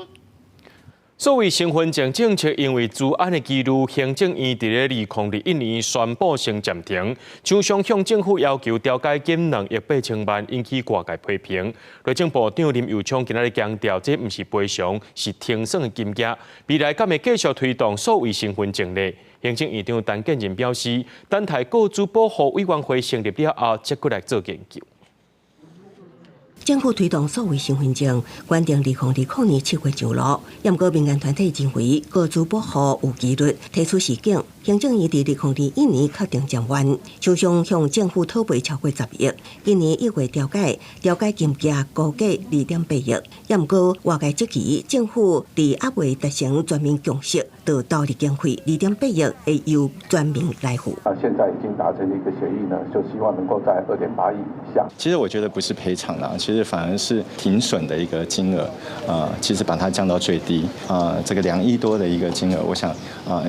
所謂身份證政策，因為資安的疑慮，行政院佇咧2021年宣布先暫停。廠商向政府要求調解金2億8千萬，引起外界批評。內政部長林右昌今仔日強調，這毋是賠償，是清算的金額。未來敢會繼續推動數位身份證呢？行政院長陳建仁表示，等待個資保護委員會成立了後，才閣來做研究。政府推動數位身份證，原定2020年7月上路，毋過民間團體認為個資保護有疑慮，提出申請。行政院佇2021年確定暫緩，廠商向政府討賠超過10億。今年1月調解，調解金額估計2.8億。毋過外界質疑，政府佇猶未達成全民共識，就投入經費2.8億，會由全民來付。啊，現在已經達成一個協議呢，就希望能夠在2.8億以下。其實我覺得不是賠償啦，其實反而是停損的一個金額，其實把它降到最低，這個2億多的一個金額，我想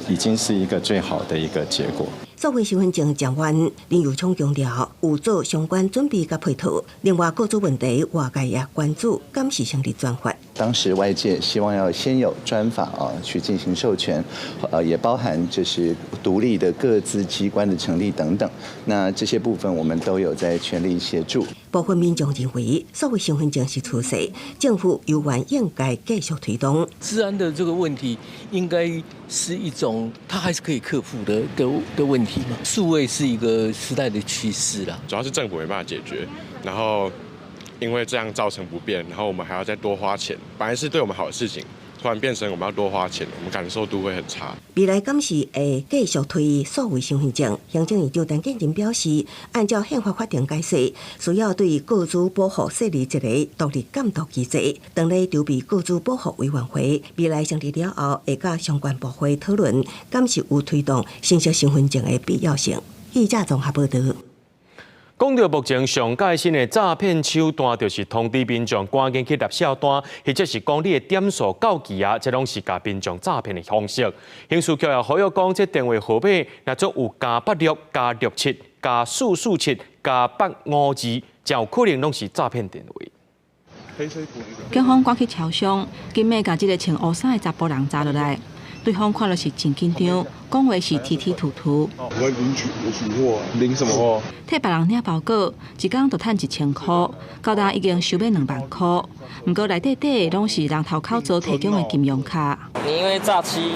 已經是一個最好的一個結果。數位身份證暫緩，林右昌強調有做相關準備佮配套。另外，個資問題外界也關注，敢是成立專法。當時外界希望要先有專法啊，去進行授權，也包含就是獨立的個資機關的成立等等。那這些部分我們都有在全力協助。部分民眾認為，數位身份證是趨勢，政府猶原應該繼續推動。資安的這個問題，應該是一種，它還是可以克服的問題嘛。數位是一個時代的趨勢啦。主要是政府沒辦法解決，然後因為這樣造成不便，然後我們還要再多花錢，本來是對我們好的事情，突然變成我們要多花錢，我們感受度會很差。未來敢是會繼續推數位身份證？行政院長陳建仁表示，按照憲法法定解釋，需要對個資保護設立一個獨立監督機制。當咧籌備個資保護委員會，未來成立了後，會佮相關部會討論，敢是有推動新式身份證的必要性。記者綜合報道。講到目前上蓋新的詐騙手段，就是通知民眾趕緊去立數單，或者是講你的點數到期啊，這攏是共民眾詐騙的方式。刑事局也呼籲講，這電話號碼若總有+86、+67、+447、+852，真有可能攏是詐騙電話。警方趕去超商，緊欲共這个穿烏衫的查埔人查落來，對方看著是真緊張，講話是吞吞吐吐。我在領取我取貨，領什麼貨？替別人領包裹，一工就趁1000箍，到今已經收欲2萬箍。毋過內底底攏是人頭口座提供的金融卡。你因為詐欺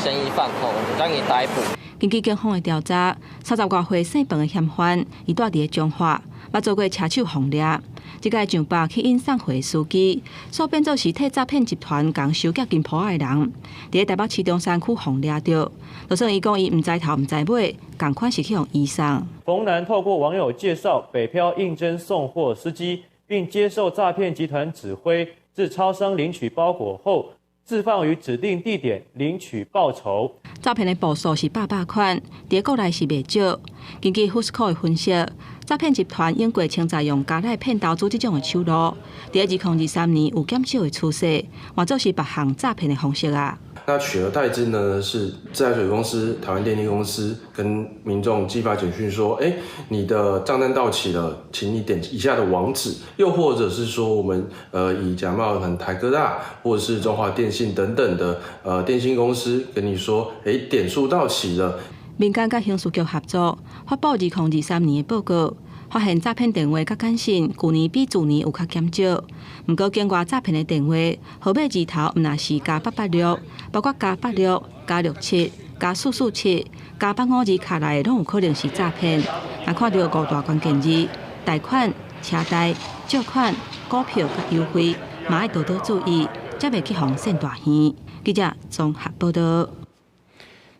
嫌疑犯，吼，我將你逮捕。根據警方的調查，三十外歲姓彭的嫌犯，伊蹛佇咧彰化，捌做過車手予掠。這擺上百去𪜶送貨的司機，煞變做是替詐騙集團共收寄金鋪仔的人，佇咧台北市中山區予掠著。就算伊講伊毋知頭毋知尾，仝款是去予移送。馮男透過網友介紹北漂應徵送貨司機，並接受詐騙集團指揮，至超商領取包裹後，置放於指定地點領取報酬。詐騙的步數是百百款，佇國內是袂少。根據 Whoscall 的分析，詐騙集團用過稱在用加來騙投資這種的手路，佇2023年有減少的趨勢，換做是別項詐騙的方式啊。那取而代之呢，是自來水公司、台灣電力公司跟民眾寄發簡訊說，欸，你的賬單到期了，請你點以下的網址。又或者是說，我們以假冒可能台哥大或者是中華電信等等的電信公司跟你說，欸，點數到期了。民間佮刑事局合作發布2023年的報告，發現詐騙電話佮簡訊，舊年比去年有較減少。毋過境外詐騙的電話號碼字頭毋但是+886，包括+86、+67、+447、+85字卡內攏有可能是詐騙。若看著五大關鍵字：貸款、車貸、借款、股票佮優惠，嘛愛多多注意，才袂去予騙大耳。記者綜合報道。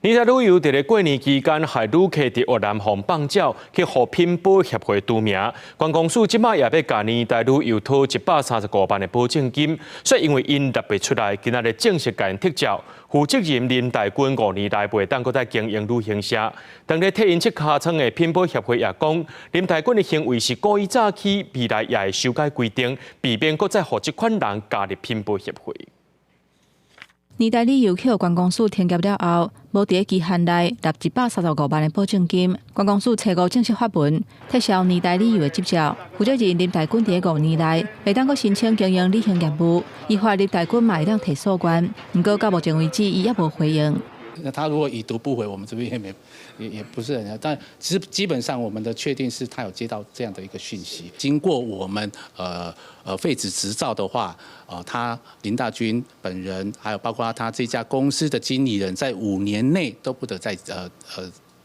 年代旅遊佇咧過年期間，害旅客佇越南予放鳥，去予品保協會除名。觀光署這擺也欲共年代旅遊討135萬的保證金，所以因為𪜶納袂出來，今仔日正式共𪜶撤照。負責人林大軍5年內袂當閣再經營旅行社。當咧替𪜶拭尻瘡的品保協會也講，林大軍的行為是故意詐欺，未來也會修改規定，避免閣再予這款人加入品保協會。年代旅遊去予觀光署停業了後，無佇咧期限內納135萬的保證金。觀光署初五正式發文撤銷年代旅遊的執照。負責人林大軍佇咧5年內袂當閣申請經營旅行業務，依法林大軍嘛會當提訴願。毋過到目前為止，伊猶無回應。那他如果已讀不回，我們這邊也沒也不是很，但其實基本上我們的確定是他有接到這樣的一個訊息。經過我們廢止執照的話，他林大軍本人，還有包括他這家公司的經理人，在5年內都不得再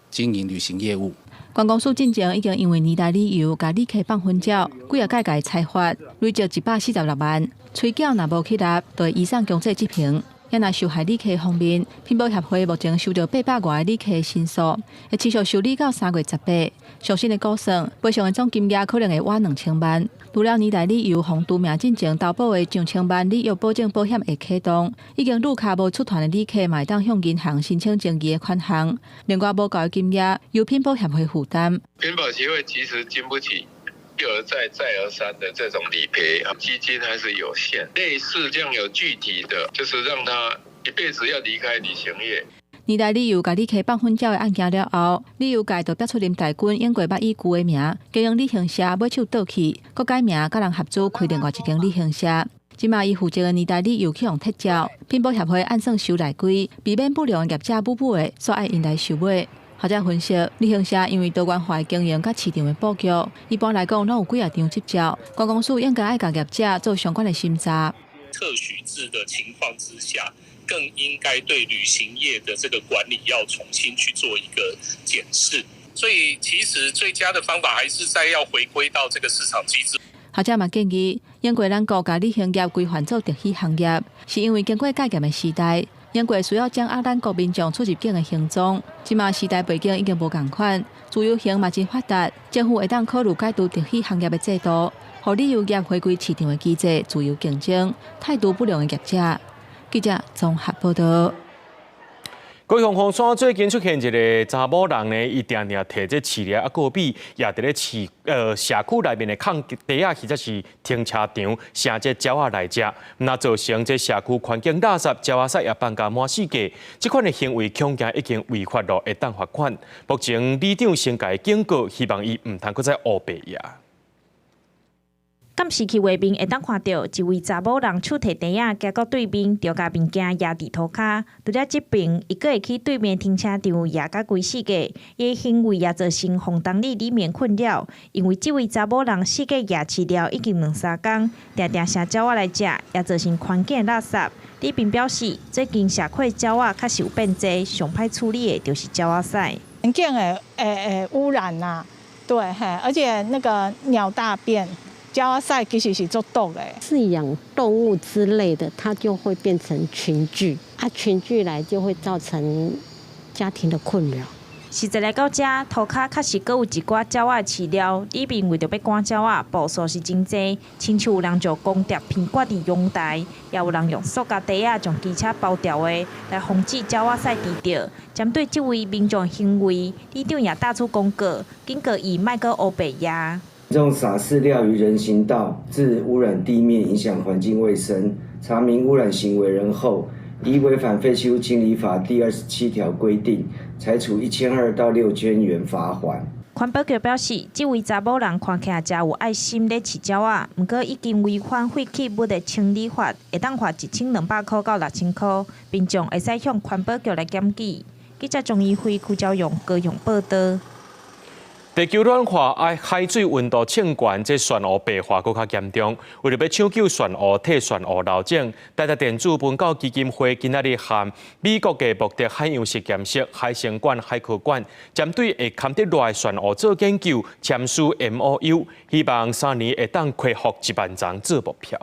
經營旅行業務。觀光署進前已經因為年代旅遊共旅客放粉鳥，幾仔擺共裁罰，累積146萬。催繳若無去納，就會移送強制執行。也若受害旅客方面，品保協會目前收到800外個旅客申訴，會持續受理到3月18。上新的估算，賠償的總金額可能會倚2000萬。除了年代旅遊予除名進前投保的上千萬旅遊保證保險會啟動，已經入卡無出團的旅客嘛會當向銀行申請爭議的款項。另外無夠的金額由品保協會負擔。品保協會其實經不起一而再、再而三的這種理賠，基金還是有限。類似這樣有具體的，就是讓他一輩子要離開旅行業。年代旅遊共旅客放粉鳥的案件了後，旅遊界就爆出林大軍永過捌以舊的名經營旅行社買手倒去，閣改名佮人合資開另外一間旅行社。這馬伊負責的年代旅遊去予撤照，品保協會按算修內規，避免不良業者母母的煞愛𪜶來收尾。學者分析，旅行社因為多元化的經營佮市場的布局，一般來講攏有幾仔張執照。觀光署應該愛共業者做相關的審查。特許制的情況之下，更應該對旅行業的這個管理要重新去做一個檢視。所以其實最佳的方法還是在要回歸到這個市場機制。學者嘛建議，英國咱國共旅行業規範做特許行業，是因為經過戒嚴的時代。英國需要掌握咱國民眾出入境的行蹤，這馬時代背景已經無仝款，自由行嘛真發達，政府會當考慮解除特許行業的制度，予旅遊業回歸市場的機制，自由競爭，態度不良的業者。記者綜合報道。高雄鳳山最近出現一个查某人呢，伊定定提這飼料仔滷米，也佇咧市社區內面的空地仔或者是停車場，生這鳥仔來食，那造成這社區環境垃圾，鳥仔屎也放甲滿四界。這款的行為恐驚已經違法咯，會當罰款。目前里長先共伊警告，希望伊毋通閣再烏白蜈。監視器畫面會當看著一位查某人手提袋仔行到對面，就共物件掖佇塗跤。除了這爿，伊閣會去對面停車場掖甲規四界。伊的行為也造成房東里里面困擾，因為這位查某人四界掖飼料已經兩三工，定定捎鳥仔來食，也造成環境垃圾。李斌表示，最近社區鳥仔確實有變濟，上歹處理的就是鳥仔屎。環境的污染呐，對嘿，而且那個鳥大便。鳥仔屎其實是足毒的。飼養動物之類的，它就會變成群聚，啊，群聚來就會造成家庭的困擾。實際來到遮，塗跤確實閣有一寡鳥仔飼料，裡面為著欲趕鳥仔，步數是真濟，親像有人將光碟片掛佇陽台，也有人用塑膠袋仔將機車包牢的，來防止鳥仔屎滴著。針對這位民眾行為，里長也打出公告，警告伊莫閣烏白掖。民眾撒飼料於人行道，致污染地面，影響環境衛生。查明污染行為人後，依違反廢棄物清理法第27條規定，裁處1200到6000元罰鍰。環保局表示，這位查某人看起來誠有愛心咧飼鳥仔，毋過已經違反廢棄物的清理法，會當罰1200塊到6000塊，民眾會使向環保局來檢舉。記者鍾怡輝、邱昭勇高雄報導。地球暖化，海水溫度升懸，這珊瑚白化閣較嚴重。為著欲搶救珊瑚，替珊瑚留種，台達電子文教基金會今仔日和美國的莫特海洋實驗室海生館海科館，針對會堪得熱的珊瑚做研究，簽署 MOU，希望3年會當恢復1萬叢做目標。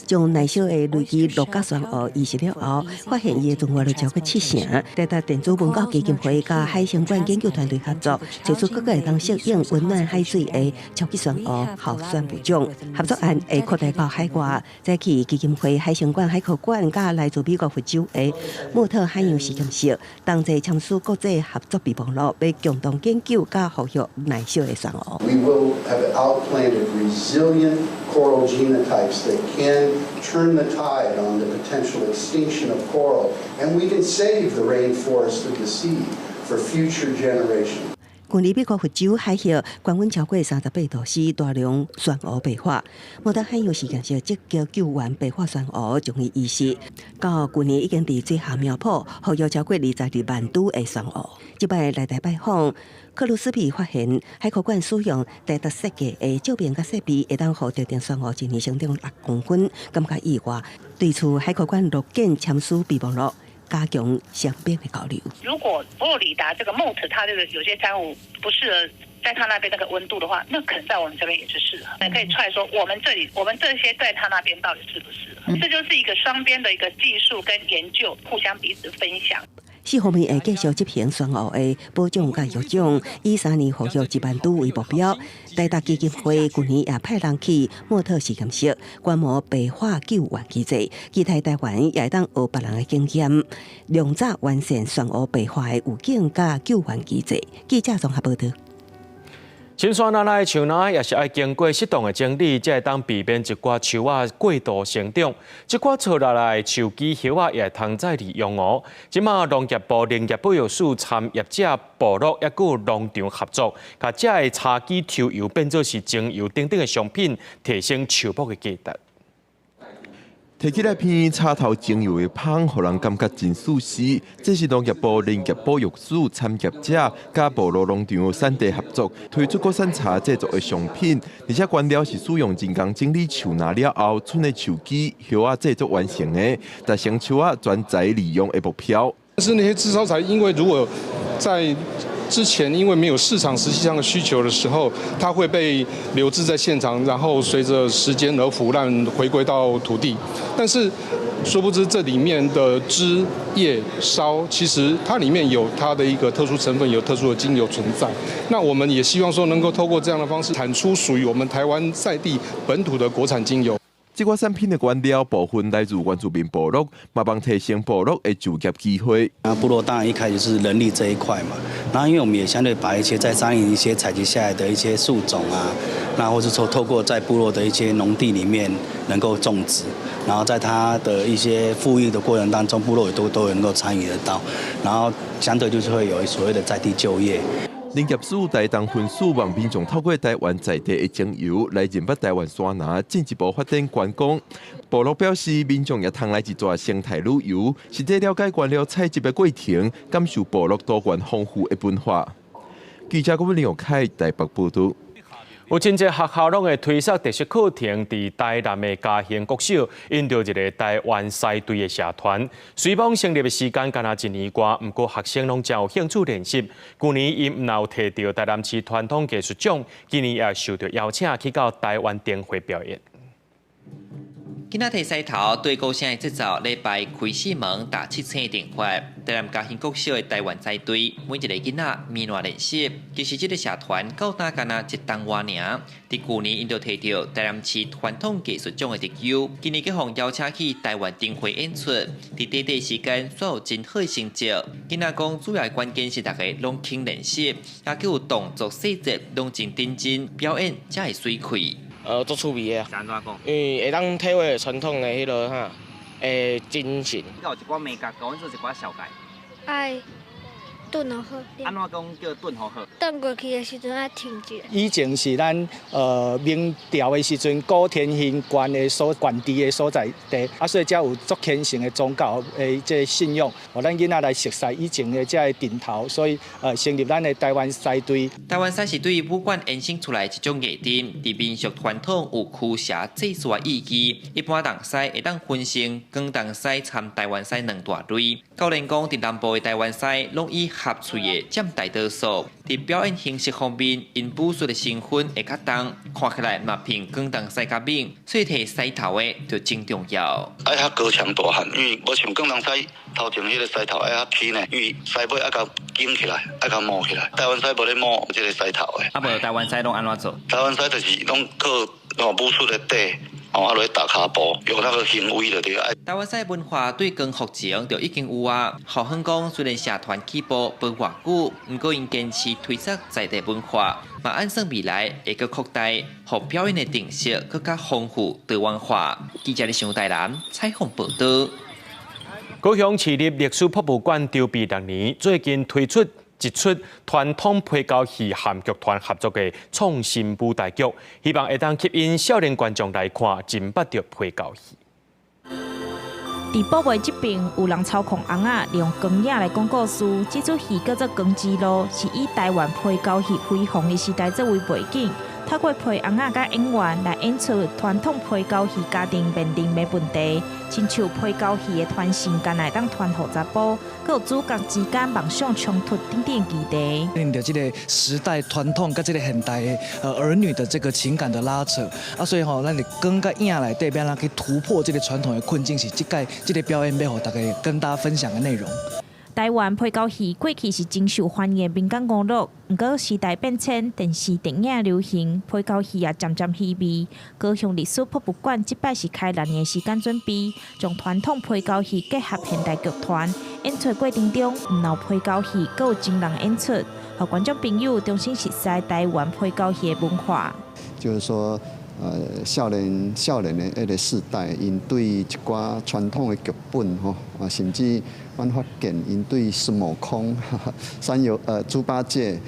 將耐燒的類似鹿角珊瑚移植了後，發現伊的存活率超過七成。台達電子文教基金會佮海生館研究團隊合作，找出閣較會當適應溫暖海水的超級珊瑚候選物種。合作案會擴大到海外，早起基金會海生館海科館佮來自美國佛州的莫特海洋實驗室同齊簽署國際合作備忘錄，欲共同研究佮復育耐燒的珊瑚。 We will have outplanted resilient coral genotypes that can turn the tide on the potential extinction of coral, and we can save the rainforest of the sea for future generations. 舊年美國佛州海域高溫超過38度C，大量珊瑚白化。莫特海洋實驗室積極救援白化珊瑚，將伊移植。到舊年已經佇水下苗圃復育超過22萬株的珊瑚。這擺來台拜訪，克魯斯皮發現海科館使用台達設計的照明佮設備，會當予特定珊瑚一年成長6公分，感覺意外。對此，海科館樂見簽署備忘錄，加強雙邊的交流。如果佛羅里達這個 Mote，它這個有些珊瑚不適合在它那邊那個溫度的話，那可能在我們這邊也是適合。也可以出來說，我們這裡我們這些在它那邊到底適不適合？這就是一個雙邊的一個技術跟研究，互相彼此分享。四方面會繼續執行珊瑚的保種佮育種，以3年復育1萬株為目標。台達基金會舊年也派人去莫特實驗室觀摩白化救援機制，期待台灣也會當學別人的經驗，量早完善珊瑚白化的預警佮救援機制。記者綜合報導。深山內的樹林也是愛經過適當的整理，才會當避免一寡樹仔過度成長。這寡錯落來的樹枝葉仔也會通再利用哦。這馬農業部林業保育署參業者部落抑閣有農場合作，共這个茶枝抽油變做是精油等等的商品，提升樹木的價值。提起來鼻茶頭精油的芳，予人感覺真舒適。這是農業部林業保育署參業者佮部落農場產地合作推出國產茶製作的商品，而且原料是使用人工整理樹林了後，賰的樹枝葉仔製作完成的，達成樹仔全材利用的目標。但是那些枝梢材，因為如果在之前因為沒有市場實際上的需求的時候，它會被留置在現場，然後隨着時間而腐爛，回歸到土地。但是，殊不知這裡面的枝葉梢，其實它裡面有它的一個特殊成分，有特殊的精油存在。那我們也希望說，能夠透過這樣的方式，產出屬於我們台灣在地本土的國產精油。這款產品的原料部分來自原住民部落，嘛望提升部落的就業機會。那部落當然一開始是人力這一塊嘛，然後因為我們也相對把一些在山林一些採集下來的一些樹種啊，那或是說透過在部落的一些農地裡面能夠種植，然後在它的一些復育的過程當中，部落也都能夠參與得到，然後相對就是會有所謂的在地就業。林业署台东分署望民众透过台湾在地的精油来认捌台湾山林，进一步发展观光。部落表示，民众也通来一逝生态旅游，实际了解原料采集的过程，感受部落多元丰富的文化。记者郭文凯台北报道。有真济学校拢会推设特色课程，伫台南的嘉兴国小𪜶著一个台湾狮队的社团。虽罔成立的时间干焦一年外，毋过学生拢真有兴趣练习。去年𪜶毋但有提著台南市传统艺术奖，今年也受著邀请去到台湾灯会表演。囡仔提狮头对鼓声的节奏，礼拜开四门踏七星的定法。台南嘉兴国小的台湾狮队，每一个囡仔面烂练习。其实这个社团到今干焦一冬外尔。伫旧年，𪜶就提著台南市传统艺术奖的特优，今年阁予邀请去台湾灯会演出。伫短短时间，煞有真好的成绩。囡仔讲，主要的关键是逐家拢肯练习，也阁有动作细节拢真认真，表演才会媠气。足趣味的啊，因为会当体会传统的彼落哈，精神。有一寡眉角，共阮做一寡绍介。爱炖予好。按怎讲叫炖予好？炖过去的时阵爱停一下。以前是咱明朝的时阵，古天兴县的所管治的所在地，啊，所以才有足虔诚的宗教的这个信仰，予咱囡仔来熟悉以前的这个阵头，所以成立咱的台湾狮队。台湾狮是对武馆衍生出来一种艺阵，伫民俗传统有驱邪祭祀的意义。一般东狮会当分成广东狮参台湾狮两大类。教练讲，伫南部的台湾狮拢以合喙的占大多数。伫表演形式方面，𪜶武术的成分会较重，看起来嘛比广东狮较猛，所以提狮头的就真重要。爱较高强大汉，因为无像广东狮头前彼个狮头爱较起呢，因为狮尾爱共紧起来，爱共摸起来。台湾狮无咧摸这个狮头的。啊，无台湾狮拢按怎做？台湾狮就是拢靠武术的底。啊，落去踏跤步，用那个行为就对。台湾狮文化对光复前就已经有啊。何亨讲，虽然社团起步无偌久，毋过𪜶坚持推广在地文化，嘛按算未来会阁扩大，予表演的形式阁较丰富多元化。记者李想台南采访报道。高雄市立历史博物馆筹备6年，最近推出一出传统皮胶戏和剧团合作的创新舞台剧，希望会当吸引少年观众来看，认捌著皮胶戏。伫宝贝这边有人操控尪仔，利用光影来讲故事。这出戏叫做《光之路》，是以台湾皮胶戏辉煌的时代作为背景，透过皮尪仔佮演员来演出传统皮胶戏家庭面临的问题，亲像皮胶戏的传承，干焦会当传予查埔，阁有主角之间梦想冲突等等议题。面对这个时代传统佮这个现代的儿女的这个情感的拉扯，啊，所以吼，咱伫光佮影内底欲按怎去突破这个传统的困境，是这届这个表演欲予大家跟大家分享的内容。台湾皮胶戏过去是真受欢迎的民间娱乐，毋过时代变迁，电视、电影流行，皮胶戏也渐渐稀微。高雄历史博物馆这摆是开6年时间准备，将传统皮胶戏结合现代剧团演出过程中，毋但有皮胶戏，阁有真人演出，予观众朋友重新熟悉台湾皮胶戏的文化。就是说，少年的彼个世代，𪜶对一寡传统的剧本吼，啊，甚至阮发现𪜶对孙悟空、三游猪八戒，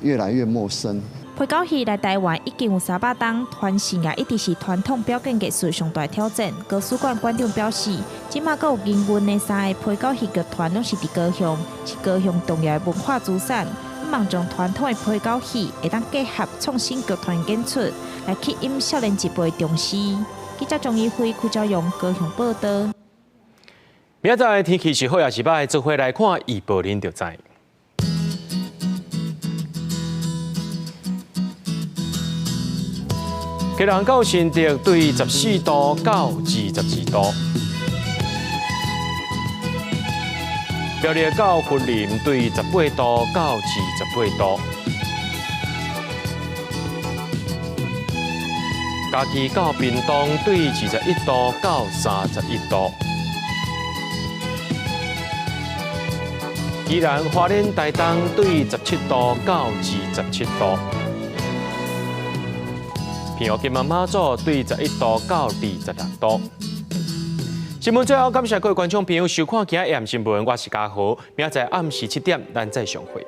越来越陌生。皮胶戏来台湾已经有300冬，传承也一直是传统表演艺术上大挑战。高史馆馆长表示，这马阁有营运的三个皮胶戏剧团，拢是伫高雄，是高雄重要的文化资产。希望将传统的皮胶戏会当结合创新剧团演出，来吸引少年一辈重视。记者张怡辉、柯昭勇高雄报道。明仔载天气是好抑是䆀，做伙来看预报，恁就知。基隆到新竹对14度到22度，苗栗到云林对18度到28度，嘉义到屏东对21度到31度，宜兰花莲台东对17度到27度。澎湖金门马祖对11度到26度。新闻最后感谢各位观众朋友收看今日的新闻，我是嘉豪，明仔载暗时7点，咱再相会。